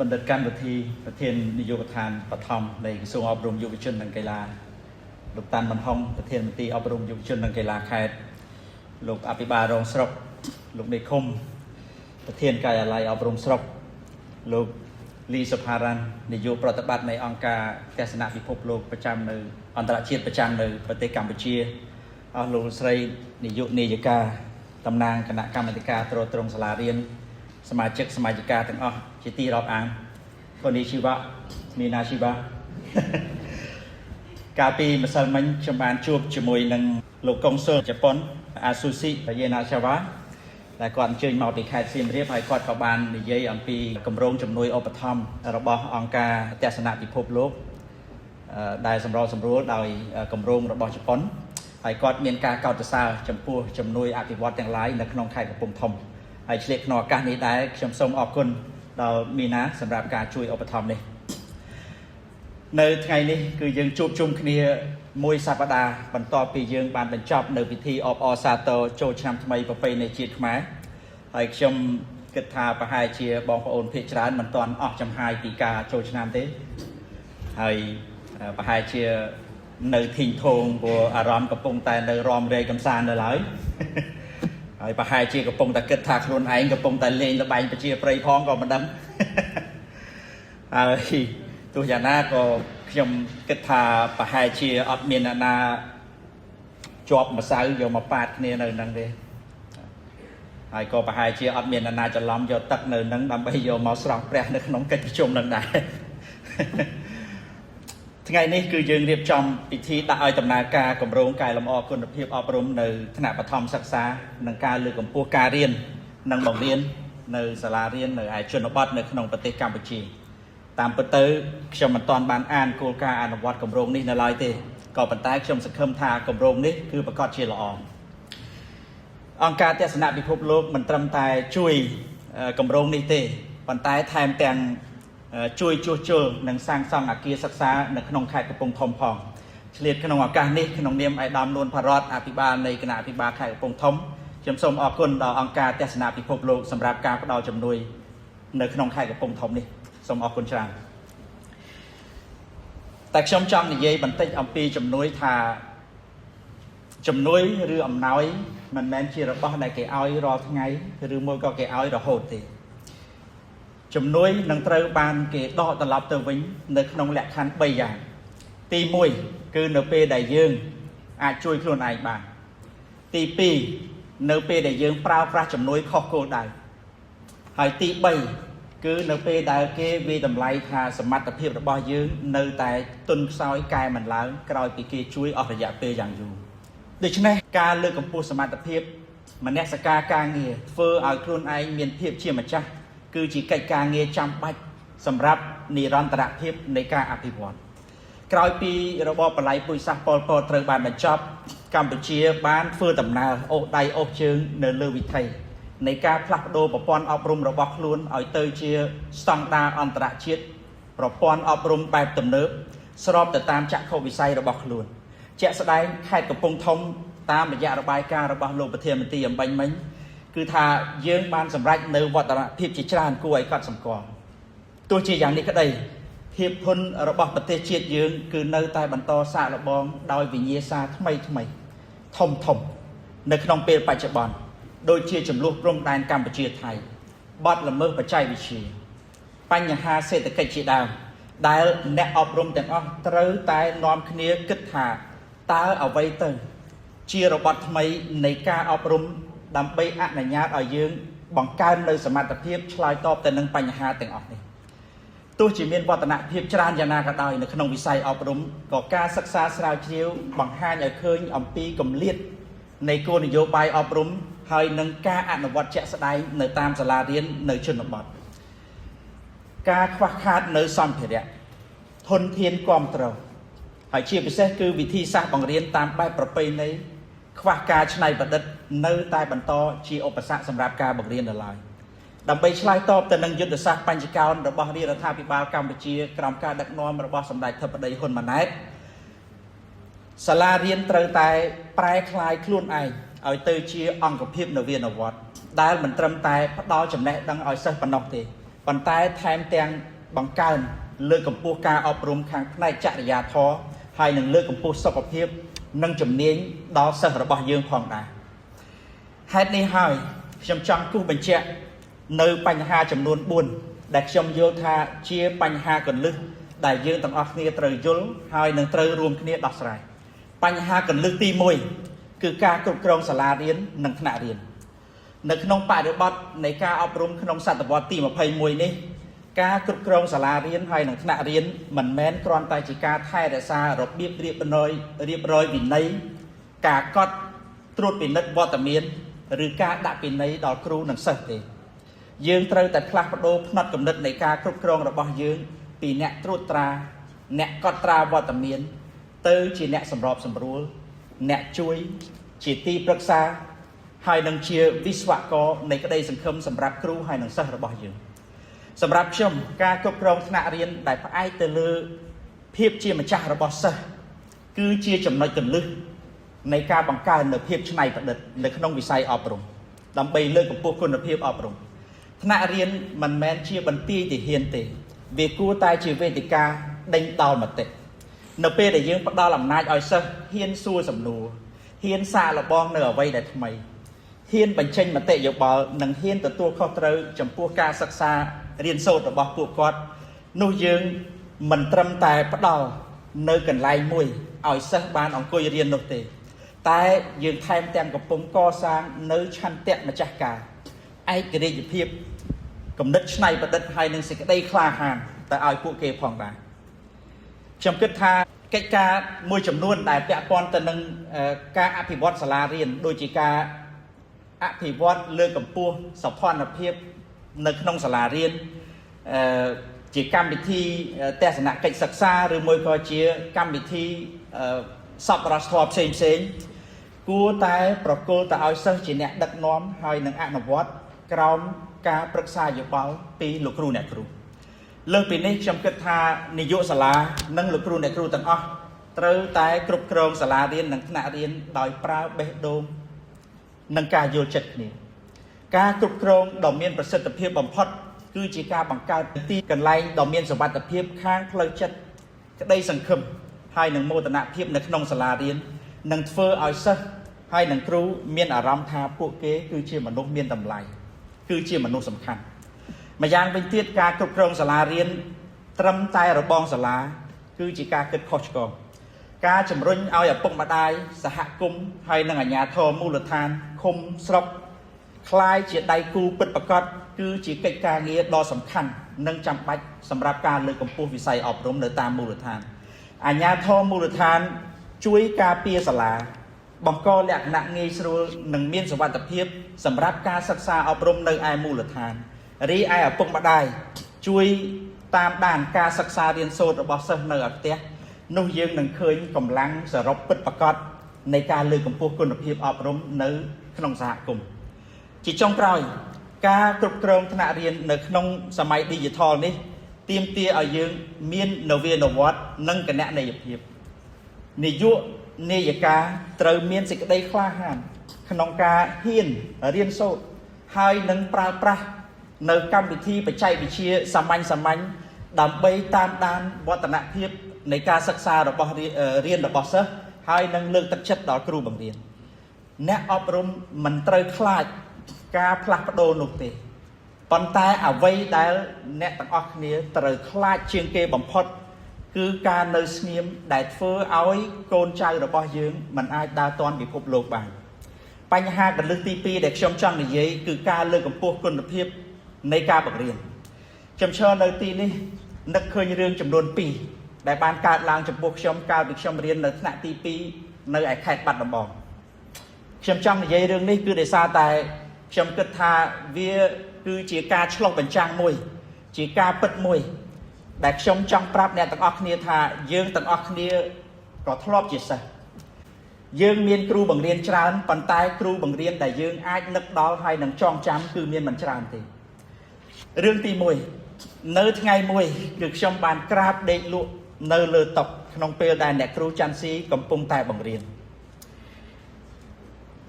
បណ្ឌិតកម្មវិធីប្រធាននាយកដ្ឋានបឋមនៃក្រសួងអប់រំយុវជននិងកីឡាលោកតាន់ប៊ុនហុងប្រធានមន្ទីរអប់រំយុវជននិងកីឡាខេត្តលោកអភិបាលរងស្រុកលោកមេឃុំប្រធានការិយាល័យអប់រំស្រុកលោកលីសុផារ៉ាន់នាយកប្រតិបត្តិនៃអង្គការទស្សនពិភពលោកប្រចាំនៅអន្តរជាតិប្រចាំនៅប្រទេសកម្ពុជាអស់លោកស្រីនាយកនាយិកាតំណាងគណៈកម្មាធិការត្រួតត្រងសាលារៀនសមាជិកសមាជិកាទាំងអស់ជាទីរាប់អាន こんにちは មីណាជីវៈ កាលពីម្សិលមិញខ្ញុំបានជួបជាមួយនឹងលោកកុងស៊ុលជប៉ុនអាស៊ូស៊ីយេណាឆាវ៉ាដែលគាត់អញ្ជើញមកពីខេត្តសៀមរាបហើយគាត់ក៏បាននិយាយអំពីគម្រោងជំនួយឧបត្ថម្ភរបស់អង្គការទស្សនពិភពលោកដែលសម្របសម្រួលដោយគម្រោងរបស់ជប៉ុនហើយគាត់មានការកោតសរសើរចំពោះជំនួយអភិវឌ្ឍទាំងឡាយនៅក្នុងខេត្តកំពង់ធំហើយឆ្លៀតក្នុងឱកាសនេះដែរខ្ញុំសូមអរគុណដល់មីណាសម្រាប់ការជួយឧបត្ថម្ភនេះនៅថ្ងៃនេះគឺយើងជួបជុំគ្នាមួយសប្តាហ៍បន្ទាប់ពីយើងបានបញ្ចប់នៅពិធីអបអរសាទរចូលឆ្នាំថ្មីប្រពៃណីជាតិខ្មែរហើយខ្ញុំគិតថាប្រហែលជាបងប្អូនភាគច្រើនមិនទាន់អស់ចំហាយពីការចូលឆ្នាំទេហើយប្រហែលជានៅធីងធងព្រោះអារម្មណ៍កំពុងតែនៅរំរែកកំសាន្តនៅឡើយហើយប្រហែលជាកំពុងតែគិតថាខ្លួនឯងកំពុងតែលេងល្បែងប្រជាប្រិយផងក៏មិនដឹងហើយទោះយ៉ាងណាក៏ខ្ញុំគិតថាប្រហែលជាអត់មានអ្នកណាជាប់ម្សៅយកមកប៉ាតគ្នានៅនឹងទេហើយក៏ប្រហែលជាអត់មានអ្នកណាច្រឡំយកទឹកនៅនឹងដើម្បីយកមកស្រង់ព្រះនៅក្នុងកិច្ចប្រជុំនឹងដែរថ្ងៃនេះគឺយើងរៀបចំពិធីដាក់ឲ្យដំណើរការគម្រោងកែលម្អគុណភាពអប់រំនៅថ្នាក់បឋមសិក្សានិងការលើកកម្ពស់ការរៀននិងបង្រៀននៅសាលារៀននៅឯជនបទនៅក្នុងប្រទេសកម្ពុជាតាមពិតទៅខ្ញុំមិនទាន់បានអានគោលការណ៍អនុវត្តគម្រោងនេះនៅឡើយទេក៏ប៉ុន្តែខ្ញុំសង្ឃឹមថាគម្រោងនេះគឺប្រាកដជាល្អអង្គការទស្សនពិភពលោកមិនត្រឹមតែជួយគម្រោងនេះទេប៉ុន្តែថែមទាំងជួយជួសជុលនិងសាងសង់អគារសិក្សានៅក្នុងខេត្តកំពង់ធំផងឆ្លៀតក្នុងឱកាសនេះក្នុងនាមឯកឧត្តមនួនផារតអភិបាលនៃគណៈអភិបាលខេត្តកំពង់ធំខ្ញុំសូមអរគុណដល់អង្គការទស្សនពិភពលោកសម្រាប់ការផ្ដល់ជំនួយនៅក្នុងខេត្តកំពង់ធំនេះសូមអរគុណច្រើនតែខ្ញុំចង់និយាយបន្តិចអំពីជំនួយថាជំនួយឬអំណោយមិនមែនជារបស់ដែលគេឲ្យរាល់ថ្ងៃឬមួយក៏គេឲ្យរហូតទេជំនួយនឹងត្រូវបានគេដកត្រឡប់ទៅវិញនៅក្នុងលក្ខខណ្ឌ3យ៉ាងទី1គឺនៅពេលដែលយើងអាចជួយខ្លួនឯងបានទី2នៅពេលដែលយើងប្រើប្រាស់ជំនួយខុសគោលដៅហើយទី3គឺនៅពេលដែលគេវាយតម្លៃថាសមត្ថភាពរបស់យើងនៅតែទន់ខ្សោយកែមិនឡើងក្រោយពីគេជួយអស់រយៈពេលយ៉ាងយូរដូច្នេះការលើកកម្ពស់សមត្ថភាពមនសិការការងារធ្វើឲ្យខ្លួនឯងមានភាពជាម្ចាស់គឺជាកិច្ចការងារចាំបាច់សម្រាប់និរន្តរភាពនៃការអភិវឌ្ឍក្រោយពីរបបបល័យពូជសាសន៍ប៉ុលពតត្រូវបានបញ្ចប់កម្ពុជាបានធ្វើដំណើរអូសដៃអូសជើងនៅលើវិថីនៃការផ្លាស់ប្ដូរប្រព័ន្ធអប់រំរបស់ខ្លួនឲ្យទៅជាស្តង់ដារអន្តរជាតិប្រព័ន្ធអប់រំបែបទំនើបស្របទៅតាមចក្ខុវិស័យរបស់ខ្លួនជាក់ស្ដែងខេត្តកំពង់ធំតាមរយៈរបាយការណ៍របស់លោកប្រធានមន្ត្រីអំបញ្ញមិញគឺថាយើងបានសម្រេចនៅវឌ្ឍនភាពជាច្រើនគួរឲ្យកត់សម្គាល់ទោះជាយ៉ាងនេះក្តីភាពធន់របស់ប្រទេសជាតិយើងគឺនៅតែបន្តសាកល្បងដោយវិញ្ញាសាថ្មីថ្មីធំធំនៅក្នុងពេលបច្ចុប្បន្នដូចជាចំនួនព្រំដែនកម្ពុជាថៃបទល្មើសបច្ចេកវិទ្យាបញ្ហាសេដ្ឋកិច្ចជាដើមដែលអ្នកអប់រំទាំងអស់ត្រូវតែនាំគ្នាគិតថាតើអ្វីទៅជារបត់ថ្មីនៃការអប់រំដើម្បីអនុញ្ញាតឲ្យយើងបង្កើននៅសមត្ថភាពឆ្លើយតបទៅនឹងបញ្ហាទាំងអស់នេះទោះជាមានវឌ្ឍនភាពច្រើនយ៉ាងណាក៏ដោយនៅក្នុងវិស័យអប់រំក៏ការសិក្សាស្រាវជ្រាវបង្ហាញឲ្យឃើញអំពីគម្លាតនៃគោលនយោបាយអប់រំហើយនឹងការអនុវត្តជាក់ស្ដែងនៅតាមសាលារៀននៅជនបទការខ្វះខាតនៅសម្ភារៈធនធានគ្រប់គ្រងហើយជាពិសេសគឺវិធីសាស្ត្របង្រៀនតាមបែបប្រពៃណីខ្វះការច្នៃប្រឌិតនៅតែបន្តជាឧបសគ្គសម្រាប់ការបង្រៀននៅឡើយដើម្បីឆ្លើយតបទៅនឹងយុទ្ធសាស្ត្របញ្ចកោណរបស់រាជរដ្ឋាភិបាលកម្ពុជាក្រោមការដឹកនាំរបស់សម្ដេចធិបតីហ៊ុនម៉ាណែតសាលារៀនត្រូវតែប្រែក្លាយខ្លួនឯងឲ្យទៅជាអង្គភាពនវានុវត្តន៍ដែលមិនត្រឹមតែផ្ដល់ចំណេះដឹងឲ្យសិស្សប៉ុណ្ណោះទេ ប៉ុន្តែថែមទាំងបង្កើនលើកកម្ពស់ការអប់រំខាងផ្នែកចរិយាធម៌ហើយនឹងលើកកម្ពស់សុខភាពនិងជំនាញដល់សិស្សរបស់យើងផងដែរហេតុនេះហើយខ្ញុំចង់គូសបញ្ជាក់នៅបញ្ហាចំនួន4ដែលខ្ញុំយល់ថាជាបញ្ហាគន្លឹះដែលយើងទាំងអស់គ្នាត្រូវយល់ហើយនឹងត្រូវរួមគ្នាដោះស្រាយបញ្ហាគន្លឹះទី1គឺការគ្រប់គ្រងសាលារៀននិងថ្នាក់រៀននៅក្នុងបរិបទនៃការអប់រំក្នុងសតវត្សទី21នេះការគ្រប់គ្រងសាលារៀនហើយនិងថ្នាក់រៀនមិនមែនគ្រាន់តែជាការថែរក្សារបៀបរៀបរយរៀបរយវិន័យការកត់ត្រួតពិនិត្យវត្តមានឬការដាក់ពិន័យដល់គ្រូនិងសិស្សទេយើងត្រូវតែផ្លាស់ប្ដូរផ្នត់គំនិតនៃការគ្រប់គ្រងរបស់យើងពីអ្នកត្រួតត្រាអ្នកកត់ត្រាវត្តមានទៅជាអ្នកសម្របសម្រួលអ្នកជួយជាទីប្រឹក្សាហើយនឹងជាវិស្វករនៃក្តីសង្ឃឹមសម្រាប់គ្រូហើយនិងសិស្សរបស់យើងសម្រាប់ខ្ញុំការគ្រប់គ្រងថ្នាក់រៀនដែលផ្អែកទៅលើភាពជាម្ចាស់របស់សិស្សគឺជាចំណុចគន្លឹះនៃការបង្កើននូវភាពច្នៃប្រឌិតនៅក្នុងវិស័យអប់រំដើម្បីលើកកម្ពស់គុណភាពអប់រំថ្នាក់រៀនមិនមែនជាបន្ទាយទាហានទេវាគួរតែជាវេទិកាដេញដោលមតិនៅពេលដែលយើងផ្ដល់អំណាចឲ្យសិស្សហ៊ានសួរសំណួរហ៊ានសាកល្បងនៅអ្វីដែលថ្មីហ៊ានបញ្ចេញមតិយោបល់និងហ៊ានទទួលខុសត្រូវចំពោះការសិក្សារៀនសូត្ររបស់ពួកគាត់នោះយើងមិនត្រឹមតែផ្ដល់នៅកន្លែងមួយឲ្យសិស្សបានអង្គុយរៀននោះទេតែយើងថែមទាំងកំពុងកសាងនៅឆន្ទៈម្ចាស់ការឯករាជ្យភាពគំនិតច្នៃប្រឌិតហើយនឹងសេចក្តីក្លាហានទៅឲ្យពួកគេផងដែរខ្ញុំគិតថាកិច្ចការមួយចំនួនដែលពាក់ព័ន្ធទៅនឹងការអភិវឌ្ឍសាលារៀនដូចជាការអភិវឌ្ឍលើកកម្ពស់សោភ័ណភាពនៅក្នុងសាលារៀនជាកម្មវិធីទស្សនកិច្ចសិក្សាឬមួយក៏ជាកម្មវិធីសប្បុរសធម៌ផ្សេងផ្សេងគួរតែប្រគល់ទៅឲ្យសិស្សជាអ្នកដឹកនាំហើយនឹងអនុវត្តក្រោមការប្រឹក្សាយោបល់ពីលោកគ្រូអ្នកគ្រូលើសពីនេះខ្ញុំគិតថានាយកសាលានិងលោកគ្រូអ្នកគ្រូទាំងអស់ត្រូវតែគ្រប់គ្រងសាលារៀននិងថ្នាក់រៀនដោយប្រើបេះដូងនិងការយល់ចិត្តគ្នាការគ្រប់គ្រងដ៏មានប្រសិទ្ធភាពបំផុតគឺជាការបង្កើតទីកន្លែងដ៏មានសុវត្ថិភាពខាងផ្លូវចិត្តក្តីសង្ឃឹមហើយនឹងមោទនភាពនៅក្នុងសាលារៀននឹងធ្វើឲ្យសិស្សហើយនឹងគ្រូមានអារម្មណ៍ថាពួកគេគឺជាមនុស្សមានតម្លៃគឺជាមនុស្សសំខាន់ម្យ៉ាងវិញទៀតការគ្រប់គ្រងសាលារៀនត្រឹមតែរបងសាលាគឺជាការគិតខុសឆ្គងការជំរុញឲ្យឪពុកម្ដាយសហគមន៍ហើយនិងអាជ្ញាធរមូលដ្ឋានឃុំស្រុកក្លាយជាដៃគូពិតប្រាកដគឺជាកិច្ចការងារដ៏សំខាន់និងចាំបាច់សម្រាប់ការលើកកម្ពស់វិស័យអប់រំនៅតាមមូលដ្ឋានអាជ្ញាធរមូលដ្ឋានជួយការពារសាលាបង្កលក្ខណៈងាយស្រួលនិងមានសុវត្ថិភាពសម្រាប់ការសិក្សាអប់រំនៅឯមូលដ្ឋានរីឯឪពុកម្ដាយជួយតាមដានការសិក្សារៀនសូត្ររបស់សិស្សនៅឯផ្ទះនោះយើងនឹងឃើញកម្លាំងសរុបពិតប្រាកដនៃការលើកកម្ពស់គុណភាពអប់រំនៅក្នុងសហគមន៍ជាចុងក្រោយការគ្រប់គ្រងថ្នាក់រៀននៅក្នុងសម័យ Digital នេះទាមទារឲ្យយើងមាននវានុវត្តន៍និងគណនេយ្យភាពនាយកនាយិកាត្រូវមានសេចក្តីក្លាហានក្នុងការហ៊ានរៀនសូត្រហើយនឹងប្រើប្រាស់នៅកម្មវិធីបច្ចេកវិទ្យាសាមញ្ញសាមញ្ញដើម្បីតាមដានវឌ្ឍនភាពនៃការសិក្សារបស់រៀនរបស់សិស្សហើយនឹងលើកទឹកចិត្តដល់គ្រូបង្រៀនអ្នកអប់រំមិនត្រូវខ្លាចការផ្លាស់ប្ដូរនោះទេប៉ុន្តែអ្វីដែលអ្នកទាំងអស់គ្នាត្រូវខ្លាចជាងគេបំផុតគឺការនៅស្ងៀមដែលធ្វើឲ្យកូនចៅរបស់យើងមិនអាចដើរទាន់ពិភពលោកបានបញ្ហាកលឹះទី2ដែលខ្ញុំចង់និយាយគឺការលើកកម្ពស់គុណភាពនៃការបង្រៀនខ្ញុំឈរនៅទីនេះនឹកឃើញរឿងចំនួន2ដែលបានកើតឡើងចំពោះខ្ញុំកាលពីខ្ញុំរៀននៅថ្នាក់ទី2នៅឯខេត្តបាត់ដំបងខ្ញុំចង់និយាយរឿងនេះគឺដោយសារតែខ្ញុំគិតថាវាគឺជាការឆ្លុះបញ្ចាំងមួយជាការពិតមួយដែលខ្ញុំចង់ប្រាប់អ្នកទាំងអស់គ្នាថាយើងទាំងអស់គ្នាក៏ធ្លាប់ជាសិស្សយើងមានគ្រូបង្រៀនច្រើនប៉ុន្តែគ្រូបង្រៀនដែលយើងអាចនឹកដល់ហើយនឹងចងចាំគឺមានមិនច្រើនទេរឿងទី1នៅថ្ងៃមួយគឺខ្ញុំបានក្រាបដេកលក់នៅលើតុក្នុងពេលដែលអ្នកគ្រូច័ន្ទស៊ីកំពុងតែបង្រៀន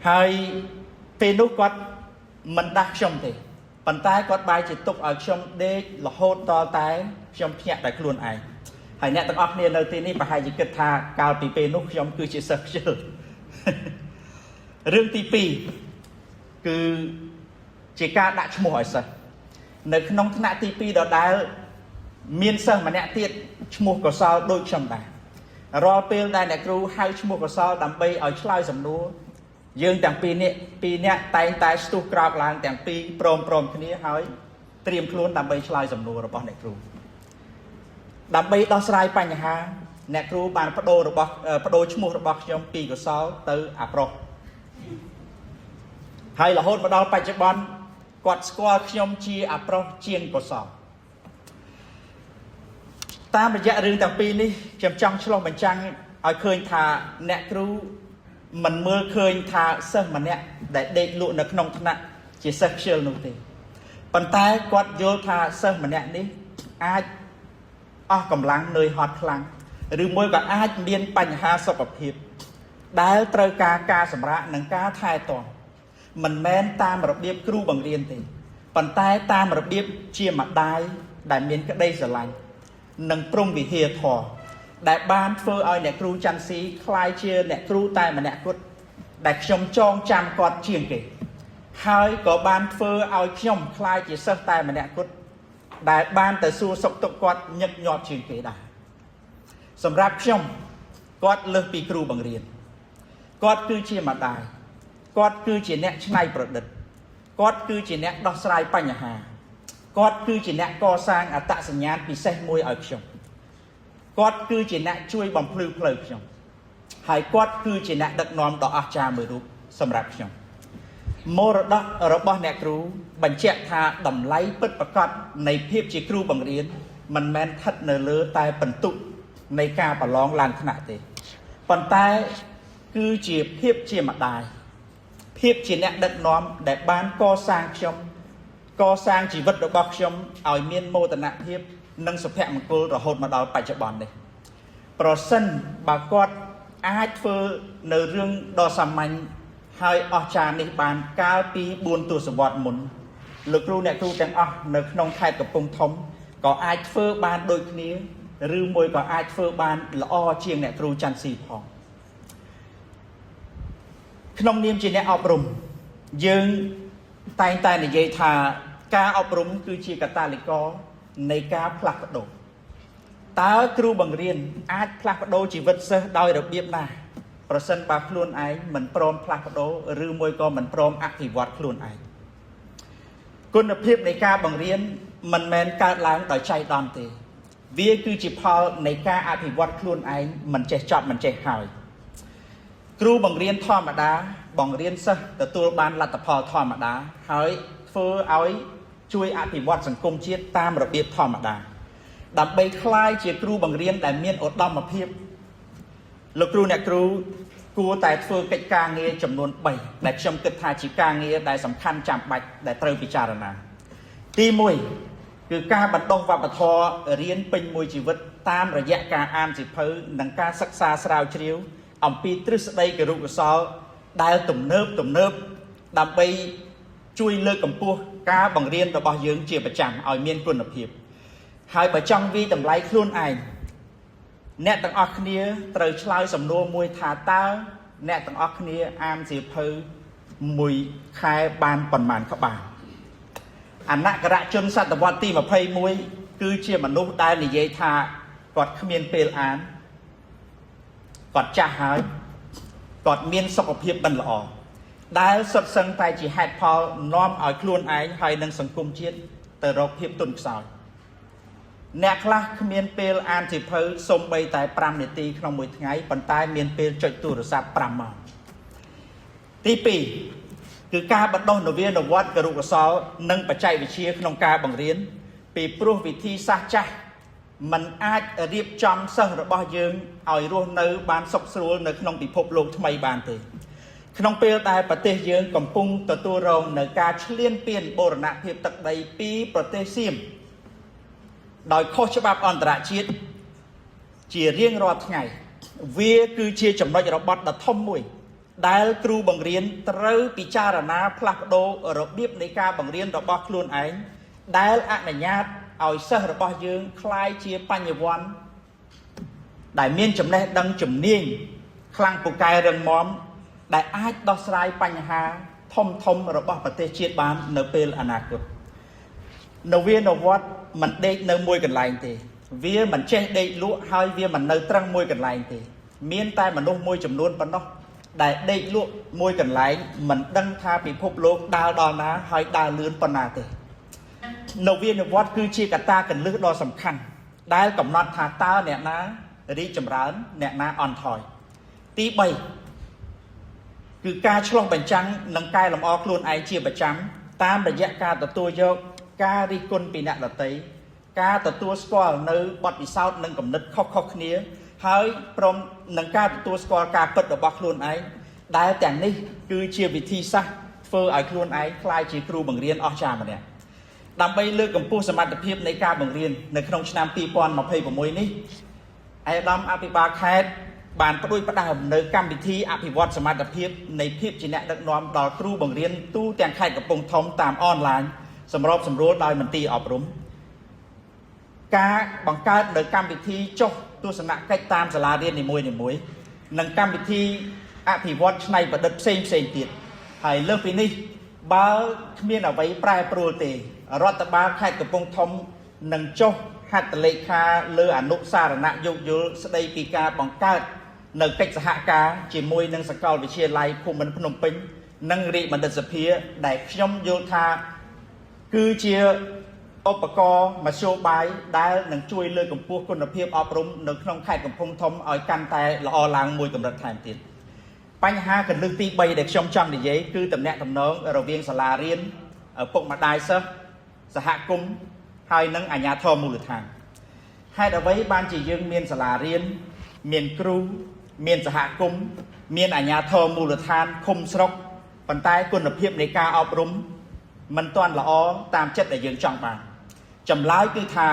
ហើយពេលនោះគាត់មិនដាស់ខ្ញុំទេ ប៉ុន្តែគាត់បែរជាទុកឲ្យខ្ញុំដេករហូតតតែខ្ញុំភ្ញាក់ដោយខ្លួនឯងហើយអ្នកទាំងអស់គ្នានៅទីនេះប្រហែលជាគិតថាកាលពីពេលនោះខ្ញុំគឺជាសិស្សខ្ជិល រឿងទី2គឺជាការដាក់ឈ្មោះឲ្យសិស្សនៅក្នុងថ្នាក់ទី2ដដែលមានសិស្សម្នាក់ទៀតឈ្មោះកុសលដូចខ្ញុំដែររាល់ពេលដែលអ្នកគ្រូហៅឈ្មោះកុសលដើម្បីឲ្យឆ្លើយសំណួរយើងទាំងពីរនាក់ពីរនាក់តែងតែស្ទុះក្រោកឡើងទាំងពីរព្រមព្រមគ្នាហើយត្រៀមខ្លួនដើម្បីឆ្លើយសំណួររបស់អ្នកគ្រូដើម្បីដោះស្រាយបញ្ហាអ្នកគ្រូបានបដូររបស់បដូរឈ្មោះរបស់ខ្ញុំពីកុសលទៅអាប្រុសហើយរហូតមកដល់បច្ចុប្បន្នគាត់ស្គាល់ខ្ញុំជាអាប្រុសជាងកុសលតាមរយៈរឿងទាំងពីរនេះខ្ញុំចង់ឆ្លុះបញ្ចាំងឲ្យឃើញថាអ្នកគ្រូមិនមើលឃើញថាសិស្សម្នាក់ដែលដេកលក់នៅក្នុងថ្នាក់ជាសិស្សខ្ជិលនោះទេប៉ុន្តែគាត់យល់ថាសិស្សម្នាក់នេះអាចអស់កម្លាំងនឿយហត់ខ្លាំងឬមួយក៏អាចមានបញ្ហាសុខភាពដែលត្រូវការការសម្រាកនិងការថែទាំមិនមែនតាមរបៀបគ្រូបង្រៀនទេប៉ុន្តែតាមរបៀបជាម្ដាយដែលមានក្តីស្រឡាញ់និងព្រហ្មវិហារធម៌ដែលបានធ្វើឲ្យអ្នកគ្រូច័ន្ទស៊ីក្លាយជាអ្នកគ្រូតែម្នាក់គត់ដែលខ្ញុំចងចាំគាត់ជាងគេហើយក៏បានធ្វើឲ្យខ្ញុំក្លាយជាសិស្សតែម្នាក់គត់ដែលបានទៅសួរសុខទុក្ខគាត់ញឹកញាប់ជាងគេដែរសម្រាប់ខ្ញុំគាត់លើសពីគ្រូបង្រៀនគាត់គឺជាម្ដាយគាត់គឺជាអ្នកច្នៃប្រឌិតគាត់គឺជាអ្នកដោះស្រាយបញ្ហាគាត់គឺជាអ្នកកសាងអត្តសញ្ញាណពិសេសមួយឲ្យខ្ញុំគាត់គឺជាអ្នកជួយបំភ្លឺផ្លូវខ្ញុំហើយគាត់គឺជាអ្នកដឹកនាំដ៏អស្ចារ្យមួយរូបសម្រាប់ខ្ញុំមរតករបស់អ្នកគ្រូបញ្ជាក់ថាតម្លៃពិតប្រាកដនៃភាពជាគ្រូបង្រៀនមិនមែនស្ថិតនៅលើតែពិន្ទុនៃការប្រឡងឡើងថ្នាក់ទេប៉ុន្តែគឺជាភាពជាម្ដាយភាពជាអ្នកដឹកនាំដែលបានកសាងខ្ញុំកសាងជីវិតរបស់ខ្ញុំឲ្យមានមោទនភាពនិងសុភមង្គលរហូតមកដល់បច្ចុប្បន្ននេះប្រសិនបើគាត់អាចធ្វើនៅរឿងដ៏សាមញ្ញហើយអស្ចារ្យនេះបានកាលពី4ទសវត្សរ៍មុនលោកគ្រូអ្នកគ្រូទាំងអស់នៅក្នុងខេត្តកំពង់ធំក៏អាចធ្វើបានដូចគ្នាឬមួយក៏អាចធ្វើបានល្អជាងអ្នកគ្រូច័ន្ទស៊ីផងក្នុងនាមជាអ្នកអប់រំយើងតែងតែនិយាយថាការអប់រំគឺជាកាតាលីករនៃការផ្លាស់ប្ដូរតើគ្រូបង្រៀនអាចផ្លាស់ប្ដូរជីវិតសិស្សដោយរបៀបណាប្រសិនបើខ្លួនឯងមិនព្រមផ្លាស់ប្ដូរឬមួយក៏មិនព្រមអភិវឌ្ឍខ្លួនឯងគុណភាពនៃការបង្រៀនមិនមែនកើតឡើងដោយចៃដន្យទេវាគឺជាផលនៃការអភិវឌ្ឍខ្លួនឯងមិនចេះចប់មិនចេះហើយគ្រូបង្រៀនធម្មតាបង្រៀនសិស្សទទួលបានលទ្ធផលធម្មតាហើយធ្វើឲ្យជួយអភិវឌ្ឍសង្គមជាតិតាមរបៀបធម្មតាដើម្បីក្លាយជាគ្រូបង្រៀនដែលមានឧត្តមភាពលោកគ្រូអ្នកគ្រូគួរតែធ្វើកិច្ចការងារចំនួន3ដែលខ្ញុំគិតថាជាការងារដែលសំខាន់ចាំបាច់ដែលត្រូវពិចារណាទី1គឺការបណ្ដុះវប្បធម៌រៀនពេញមួយជីវិតតាមរយៈការអានសៀវភៅនិងការសិក្សាស្រាវជ្រាវអំពីទ្រឹស្ដីគរុកោសល្យដែលទំនើបទំនើបដើម្បីជួយលើកកម្ពស់ការបង្រៀនរបស់យើងជាប្រចាំឲ្យមានគុណភាពហើយបើចង់វាយតម្លៃខ្លួនឯងអ្នកទាំងអស់គ្នាត្រូវឆ្លើយសំណួរមួយថាតើអ្នកទាំងអស់គ្នាអានសៀវភៅមួយខែបានប៉ុន្មានក្បាលអនករជនសតវត្សទី21គឺជាមនុស្សដែលនិយាយថាគាត់គ្មានពេលអានគាត់ចាស់ហើយគាត់មានសុខភាពមិនល្អដែលសុទ្ធសឹងតែជាហេតុផលនាំឲ្យខ្លួនឯងហើយនិងសង្គមជាតិទៅរកភាពទន់ខ្សោយអ្នកខ្លះគ្មានពេលអានសៀវភៅសូម្បីតែ5នាទីក្នុងមួយថ្ងៃប៉ុន្តែមានពេលចុចទូរស័ព្ទ5ម៉ោងទី2គឺការបណ្ដុះនវានុវត្តន៍គរុកោសល្យនិងបច្ចេកវិទ្យាក្នុងការបង្រៀនពីព្រោះវិធីសាស្ត្រចាស់มันអាចរៀបចំសិស្សរបស់យើងឲ្យរស់នៅបានសុខស្រួលនៅក្នុងពិភពលោកថ្មីបានទេក្នុងពេលដែលប្រទេសយើងកំពុងទទួលរងនៅការឈ្លានពានបូរណភាពទឹកដីពីប្រទេសសៀមដោយខុសច្បាប់អន្តរជាតិជារៀងរាល់ថ្ងៃវាគឺជាចំណុចរបត់ដ៏ធំមួយ ដែលគ្រូបង្រៀនត្រូវពិចារណាផ្លាស់ប្ដូររបៀបនៃការបង្រៀនរបស់ខ្លួនឯងដែលអនុញ្ញាតឲ្យសិស្សរបស់យើងក្លាយជាបញ្ញវន្តដែលមានចំណេះដឹងជំនាញខ្លាំងពូកែរឹងមាំដែលអាចដោះស្រាយបញ្ហាធំធំរបស់ប្រទេសជាតិបាននៅពេលអនាគតនវានុវត្តន៍មិនដេកនៅមួយកន្លែងទេ វាមិនចេះដេកលក់ហើយវាមិននៅត្រឹងមួយកន្លែងទេ មានតែមនុស្សមួយចំនួនប៉ុណ្ណោះដែលដេកលក់មួយកន្លែងមិនដឹងថាពិភពលោកដើរដល់ណាហើយដើរលឿនប៉ុណ្ណាទេនវានុវត្តន៍គឺជាកត្តាកន្លឹះដ៏សំខាន់ដែលកំណត់ថាតើអ្នកណារីកចម្រើនអ្នកណាអន់ថយទី3គឺការឆ្លុះបញ្ចាំងនិងកែលម្អខ្លួនឯងជាប្រចាំតាមរយៈការទទួលយកការរិះគន់ពីអ្នកដទៃការទទួលស្គាល់នៅបទពិសោធន៍និងគំនិតខុសៗគ្នា ហើយព្រមនឹងការទទួលស្គាល់ការពិតរបស់ខ្លួនឯងដែលទាំងនេះគឺជាវិធីសាស្ត្រធ្វើឲ្យខ្លួនឯងក្លាយជាគ្រូបង្រៀនអស្ចារ្យម្នាក់ដើម្បីលើកកម្ពស់សមត្ថភាពនៃការបង្រៀននៅក្នុងឆ្នាំ2026នេះឯកឧត្តមអភិបាលខេត្តបានផ្ដួចផ្ដើមនៅកម្មវិធីអភិវឌ្ឍសមត្ថភាពនៃភាពជាអ្នកដឹកនាំដល់គ្រូបង្រៀនទូទាំងខេត្តកំពង់ធំតាមអនឡាញសម្របសម្រួលដោយមន្ទីរអប់រំការបង្កើតនៅកម្មវិធីចុះទស្សនកិច្ចតាមសាលារៀននីមួយៗនិងកម្មវិធីអភិវឌ្ឍច្នៃប្រឌិតផ្សេងផ្សេងទៀតហើយលើសពីនេះបើគ្មានអ្វីប្រែប្រួលទេរដ្ឋបាលខេត្តកំពង់ធំនឹងចុះហត្ថលេខាលើអនុសារណៈយោគយល់ស្ដីពីការបង្កើតនៅកិច្ចសហការជាមួយនឹងសាកលវិទ្យាល័យភូមិន្ទភ្នំពេញនិងរាជបណ្ឌិតសភាដែលខ្ញុំយល់ថាគឺជាឧបករណ៍មធ្យោបាយដែលនឹងជួយលើកកម្ពស់គុណភាពអប់រំនៅក្នុងខេត្តកំពង់ធំឲ្យកាន់តែល្អឡើងមួយកម្រិតថែមទៀតបញ្ហាកន្លឹះទី3ដែលខ្ញុំចង់និយាយគឺតំណែងតំណងរវាងសាលារៀនឪពុកម្ដាយសិស្សសហគមន៍ហើយនិងអាជ្ញាធរមូលដ្ឋានហេតុអ្វីបានជាយើងមានសាលារៀនមានគ្រូមានសហគមន៍មានអាជ្ញាធរមូលដ្ឋានឃុំស្រុកប៉ុន្តែគុណភាពនៃការអប់រំមិនទាន់ល្អតាមចិត្តដែលយើងចង់បានចម្លើយគឺថា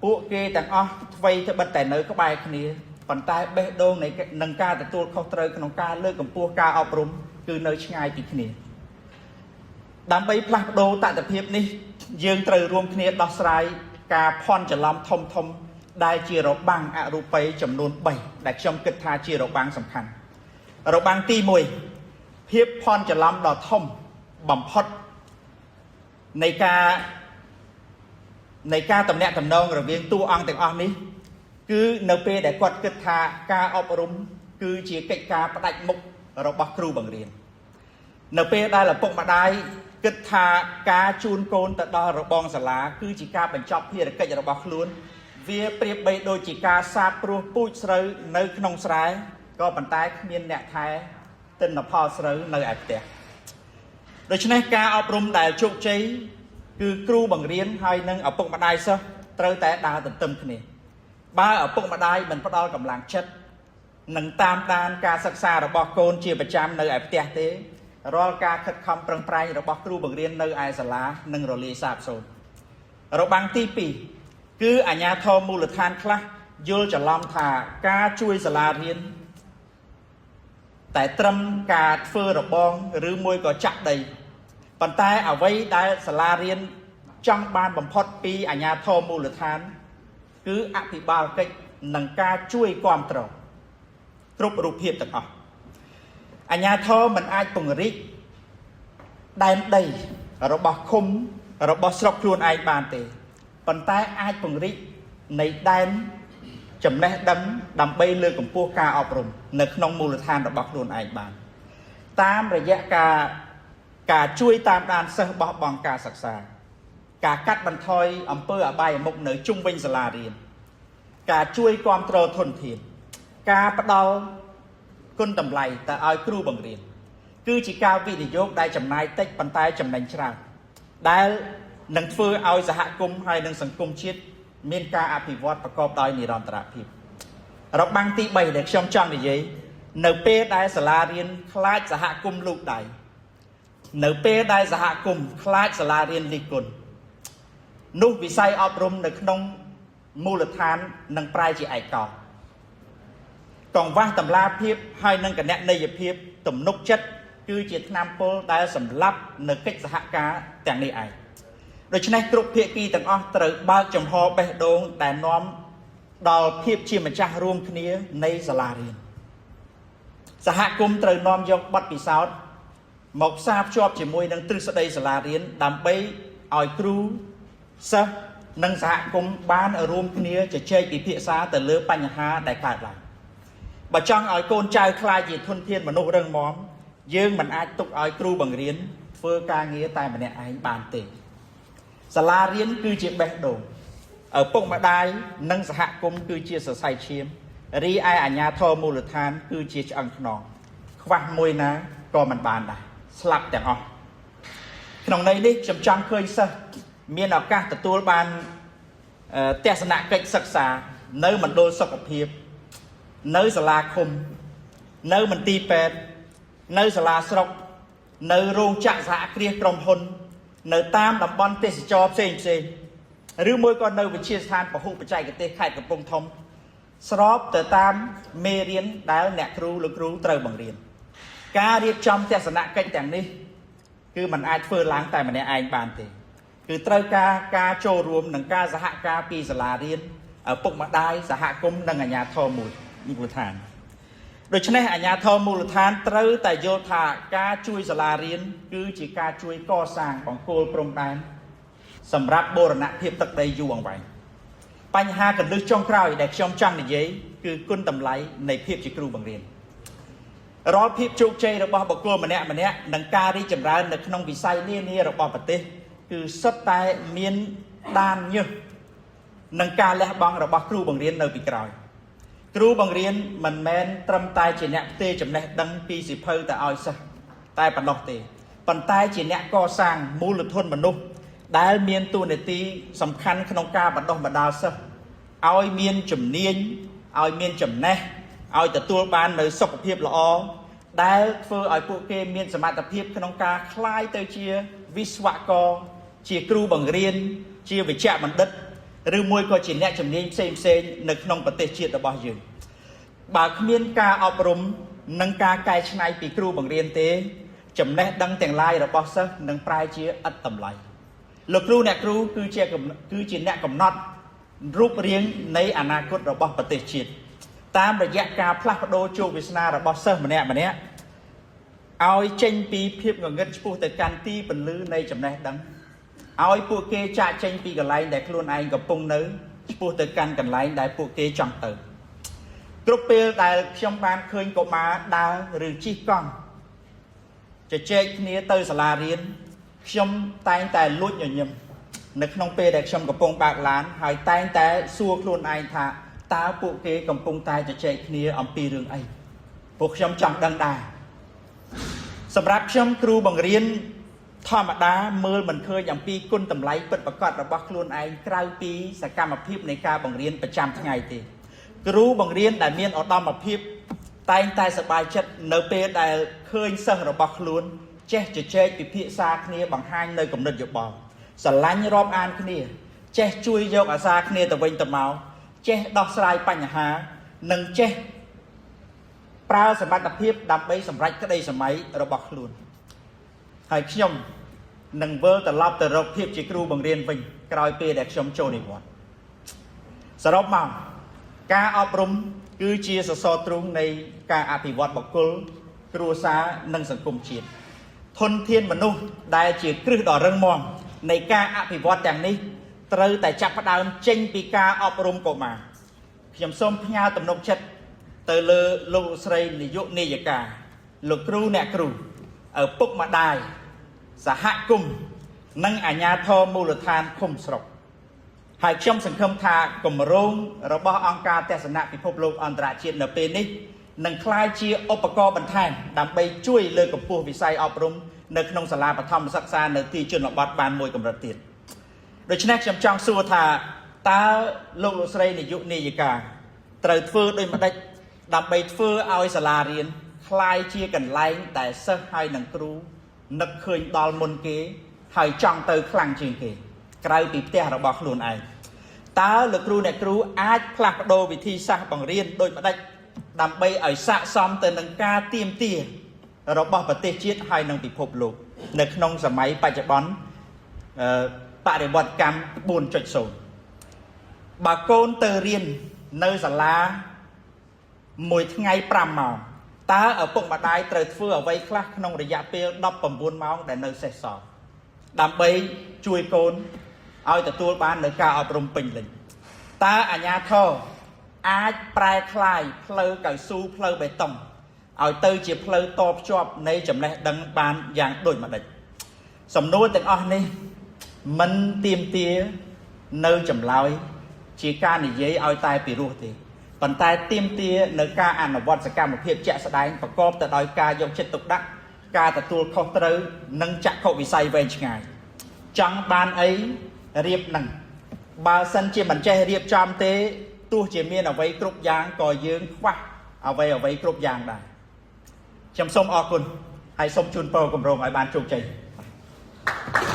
ពួកគេទាំងអស់ថ្វីត្បិតតែនៅក្បែរគ្នាប៉ុន្តែបេះដូងនៃនឹងការទទួលខុសត្រូវក្នុងការលើកកម្ពស់ការអប់រំគឺនៅឆ្ងាយពីគ្នាដើម្បីផ្លាស់ប្ដូរតថភាពនេះយើងត្រូវរួមគ្នាដោះស្រាយការភ័ន្តច្រឡំធំធំដែលជារបាំងអរូបីចំនួន3ដែលខ្ញុំគិតថាជារបាំងសំខាន់របាំងទី1ភាពភ័ន្តច្រឡំដ៏ធំបំផុតនៃការតំណាក់តំណងរវាងតួអង្គទាំងអស់នេះគឺនៅពេលដែលគាត់គិតថាការអប់រំគឺជាកិច្ចការផ្ដាច់មុខរបស់គ្រូបង្រៀននៅពេលដែលឪពុកម្ដាយគិតថាការជូនកូនទៅដល់របងសាលាគឺជាការបញ្ចប់ភារកិច្ចរបស់ខ្លួនវាប្រៀបបីដូចជាការសាបព្រោះពូជស្រូវនៅក្នុងស្រែក៏ប៉ុន្តែគ្មានអ្នកថែទិន្នផលស្រូវនៅឯផ្ទះដូច្នេះការអប់រំដែលជោគជ័យគឺគ្រូបង្រៀនហើយនិងឪពុកម្ដាយសិស្សត្រូវតែដើរទន្ទឹមគ្នាបើឪពុកម្ដាយមិនផ្ដល់កម្លាំងចិត្តនិងតាមដានការសិក្សារបស់កូនជាប្រចាំនៅឯផ្ទះទេរាល់ការខិតខំប្រឹងប្រែងរបស់គ្រូបង្រៀននៅឯសាលានឹងរលាយសាបសូន្យរបាំងទី2គឺអាជ្ញាធរមូលដ្ឋានខ្លះយល់ច្រឡំថាការជួយសាលារៀនតែត្រឹមការធ្វើរបងឬមួយក៏ចាក់ដីប៉ុន្តែអ្វីដែលសាលារៀនចង់បានបំផុតពីអាជ្ញាធរមូលដ្ឋានគឺអភិបាលកិច្ចនិងការជួយគាំទ្រគ្រប់រូបភាពទាំងអស់អាជ្ញាធរមិនអាចពង្រីកដែនដីរបស់ឃុំរបស់ស្រុកខ្លួនឯងបានទេប៉ុន្តែអាចពង្រីកនៃដែនចំណេះដឹងដើម្បីលើកកម្ពស់ការអប់រំនៅក្នុងមូលដ្ឋានរបស់ខ្លួនឯងបានតាមរយៈការជួយតាមដានសិស្សបោះបង់ការសិក្សាការកាត់បន្ថយអំពើអបាយមុខនៅជុំវិញសាលារៀនការជួយគាំទ្រធនធានការផ្ដល់គុណតម្លៃទៅឲ្យគ្រូបង្រៀនគឺជាការវិនិយោគដែលចំណាយតិចប៉ុន្តែចំណេញច្រើនដែលនឹងធ្វើឲ្យសហគមន៍ហើយនិងសង្គមជាតិមានការអភិវឌ្ឍប្រកបដោយនិរន្តរភាពរបាំងទី3ដែលខ្ញុំចង់និយាយនៅពេលដែលសាលារៀនខ្លាចសហគមន៍លូកដៃនៅពេលដែលសហគមន៍ខ្លាចសាលារៀនលីគុណនោះវិស័យអប់រំនៅក្នុងមូលដ្ឋាននឹងប្រែជាឯកោកង្វះតម្លាភាពហើយនិងគណនេយ្យភាព ទំនុកចិត្តគឺជាថ្នាំពុលដែលសម្លាប់នៅកិច្ចសហការទាំងនេះឯងដូច្នេះគ្រប់ភាគីទាំងអស់ត្រូវបើកចំហបេះដូងដែលនាំដល់ភាពជាម្ចាស់រួមគ្នានៃសាលារៀនសហគមន៍ត្រូវនាំយកបទពិសោធន៍មកផ្សារភ្ជាប់ជាមួយនឹងទ្រឹស្ដីសាលារៀនដើម្បីឲ្យគ្រូសិស្សនិងសហគមន៍បានរួមគ្នាជជែកពិភាក្សាទៅលើបញ្ហាដែលកើតឡើងបើចង់ឲ្យកូនចៅក្លាយជាធនធានមនុស្សរឹងមាំយើងមិនអាចទុកឲ្យគ្រូបង្រៀនធ្វើការងារតែម្នាក់ឯងបានទេសាលារៀនគឺជាបេះដូងឪពុកម្ដាយនិងសហគមន៍គឺជាសរសៃឈាមរីឯអាជ្ញាធរមូលដ្ឋានគឺជាឆ្អឹងខ្នងខ្វះមួយណាក៏មិនបានដែរស្លាប់ទាំងអស់ក្នុងន័យនេះខ្ញុំចង់ឃើញសិស្សមានឱកាសទទួលបានទស្សនកិច្ចសិក្សានៅមណ្ឌលសុខភាពនៅសាលាឃុំនៅមន្ទីរពេទ្យនៅសាលាស្រុកនៅរោងចក្រសហគ្រាសក្រុមហ៊ុននៅតាមតំបន់ទេសចរផ្សេងផ្សេងឬមួយក៏នៅវិទ្យាស្ថានពហុបច្ចេកទេសខេត្តកំពង់ធំស្របទៅតាមមេរៀនដែលអ្នកគ្រូលោកគ្រូត្រូវបង្រៀនការរៀបចំទស្សនកិច្ចទាំងនេះគឺมันអាចធ្វើឡើងតែម្នាក់ឯងបានទេគឺត្រូវការការចូលរួមនិងការសហការពីសាលារៀនឪពុកម្ដាយសហគមន៍និងអាជ្ញាធរមូលដ្ឋានដូច្នេះអាជ្ញាធរមូលដ្ឋានត្រូវតែយល់ថាការជួយសាលារៀនគឺជាការជួយកសាងបង្គោលព្រំដែនសម្រាប់បូរណភាពទឹកដីយូរអង្វែងបញ្ហាកន្លឹះចុងក្រោយដែលខ្ញុំចង់និយាយគឺគុណតម្លៃនៃភាពជាគ្រូបង្រៀនរាល់ភាពជោគជ័យរបស់បុគ្គលម្នាក់ម្នាក់និងការរីកចម្រើននៅក្នុងវិស័យនានារបស់ប្រទេសគឺសុទ្ធតែមានដានញើសនិងការលះបង់របស់គ្រូបង្រៀននៅពីក្រោយគ្រូបង្រៀនមិនមែនត្រឹមតែជាអ្នកផ្ទេរចំណេះដឹងពីសៀវភៅទៅឲ្យសិស្សតែប៉ុណ្ណោះទេប៉ុន្តែជាអ្នកកសាងមូលធនមនុស្សដែលមានតួនាទីសំខាន់ក្នុងការបណ្ដុះបណ្ដាលសិស្សឲ្យមានជំនាញឲ្យមានចំណេះឲ្យទទួលបាននូវសុខភាពល្អដែលធ្វើឲ្យពួកគេមានសមត្ថភាពក្នុងការក្លាយទៅជាវិស្វករជាគ្រូបង្រៀនជាវិជ្ជបណ្ឌិតឬមួយក៏ជាអ្នកជំនាញផ្សេងផ្សេងនៅក្នុងប្រទេសជាតិរបស់យើងបើគ្មានការអប់រំនិងការកែច្នៃពីគ្រូបង្រៀនទេចំណេះដឹងទាំងឡាយរបស់សិស្សនឹងប្រែជាឥតតម្លៃលោកគ្រូអ្នកគ្រូគឺជាអ្នកកំណត់រូបរាងនៃអនាគតរបស់ប្រទេសជាតិតាមរយៈការផ្លាស់ប្ដូរជោគវាសនារបស់សិស្សម្នាក់ម្នាក់ឲ្យចេញពីភាពងងឹតឆ្ពោះទៅកាន់ទីពន្លឺនៃចំណេះដឹងឲ្យពួកគេចាកចេញពីកន្លែងដែលខ្លួនឯងកំពុងនៅឆ្ពោះទៅកាន់កន្លែងដែលពួកគេចង់ទៅគ្រប់ពេលដែលខ្ញុំបានឃើញកុមារដើរឬជិះកង់ជជែកគ្នាទៅសាលារៀនខ្ញុំតែងតែលួចញញឹមនៅក្នុងពេលដែលខ្ញុំកំពុងបើកឡានហើយតែងតែសួរខ្លួនឯងថាតើពួកគេកំពុងតែជជែកគ្នាអំពីរឿងអីពួកខ្ញុំចង់ដឹងដែរសម្រាប់ខ្ញុំគ្រូបង្រៀនធម្មតាមើលមិនឃើញអំពីគុណតម្លៃពិតប្រាកដរបស់ខ្លួនឯងក្រៅពីសកម្មភាពនៃការបង្រៀនប្រចាំថ្ងៃទេគ្រូបង្រៀនដែលមានឧត្តមភាពតែងតែសប្បាយចិត្តនៅពេលដែលឃើញសិស្សរបស់ខ្លួនចេះជជែកពិភាក្សាគ្នាបង្ហាញនៅគំនិតយោបល់ស្រឡាញ់រាប់អានគ្នាចេះជួយយកអាសាគ្នាទៅវិញទៅមកចេះដោះស្រាយបញ្ហានិងចេះប្រើសមត្ថភាពដើម្បីសម្រេចក្តីសម័យរបស់ខ្លួនហើយខ្ញុំនឹងវិលត្រឡប់ទៅរកភាពជាគ្រូបង្រៀនវិញក្រោយពេលដែលខ្ញុំចូលនិវត្តន៍សរុបមកការអប់រំគឺជាសសរទ្រូងនៃការអភិវឌ្ឍបុគ្គលគ្រួសារនិងសង្គមជាតិធនធានមនុស្សដែលជាគ្រឹះដ៏រឹងមាំនៃការអភិវឌ្ឍទាំងនេះត្រូវតែចាប់ផ្ដើមចេញពីការអប់រំកុមារខ្ញុំសូមផ្ញើទំនុកចិត្តទៅលើលោកស្រីនាយកនាយិកាលោកគ្រូអ្នកគ្រូឪពុកម្ដាយសហគមន៍និងអាជ្ញាធរមូលដ្ឋានឃុំស្រុកហើយខ្ញុំសង្ឃឹមថាគម្រោងរបស់អង្គការទស្សនៈពិភពលោកអន្តរជាតិនៅពេលនេះនឹងក្លាយជាឧបករណ៍បន្ថែមដើម្បីជួយលើកកម្ពស់វិស័យអប់រំនៅក្នុងសាលាបឋមសិក្សានៅទីជនបទបានមួយកម្រិតទៀតដូច្នេះខ្ញុំចង់សួរថាតើលោកលោកស្រីនាយកនាយិកាត្រូវធ្វើដូចម្ដេចដើម្បីធ្វើឲ្យសាលារៀនក្លាយជាកន្លែងដែលសិស្សហើយនិងគ្រូនឹកឃើញដល់មុនគេហើយចង់ទៅខ្លាំងជាងគេក្រៅពីផ្ទះរបស់ខ្លួនឯងតើលោកគ្រូអ្នកគ្រូអាចផ្លាស់ប្ដូរវិធីសាស្ត្របង្រៀនដូចម្ដេចដើម្បីឲ្យស័ក្តិសមទៅនឹងការទាមទារ របស់ប្រទេសជាតិហើយនិងពិភពលោកនៅក្នុងសម័យបច្ចុប្បន្នអឺបរិវត្តកម្ម4.0បើកូនទៅរៀននៅសាលាមួយថ្ងៃ5ម៉ោងតើឪពុកម្ដាយត្រូវធ្វើអ្វីខ្លះក្នុងរយៈពេល19ម៉ោងដែលនៅសេសសល់ដើម្បីជួយកូនឲ្យទទួលបាននូវការអប់រំពេញលេញតើអាជ្ញាធរអាចប្រែក្លាយផ្លូវកៅស៊ូផ្លូវបេតុងឲ្យទៅជាផ្លូវតភ្ជាប់នៃចំណេះដឹងបានយ៉ាងដូចម្តេចសំណួរទាំងអស់នេះមិនទាមទារនៅចម្លើយជាការនិយាយឲ្យតែពីរោះទេប៉ុន្តែទាមទារនៅការអនុវត្តសកម្មភាពជាក់ស្ដែងប្រកបទៅដោយការយកចិត្តទុកដាក់ការទទួលខុសត្រូវនិងចក្ខុវិស័យវែងឆ្ងាយចង់បានអីរៀបនឹងបើសិនជាមិនចេះរៀបចំទេទោះជាមានអ្វីគ្រប់យ៉ាងក៏យើងខ្វះអ្វីអ្វីគ្រប់យ៉ាងដែរខ្ញុំសូមអរគុណហើយសូមជូនពរគម្រោងឲ្យបានជោគជ័យ។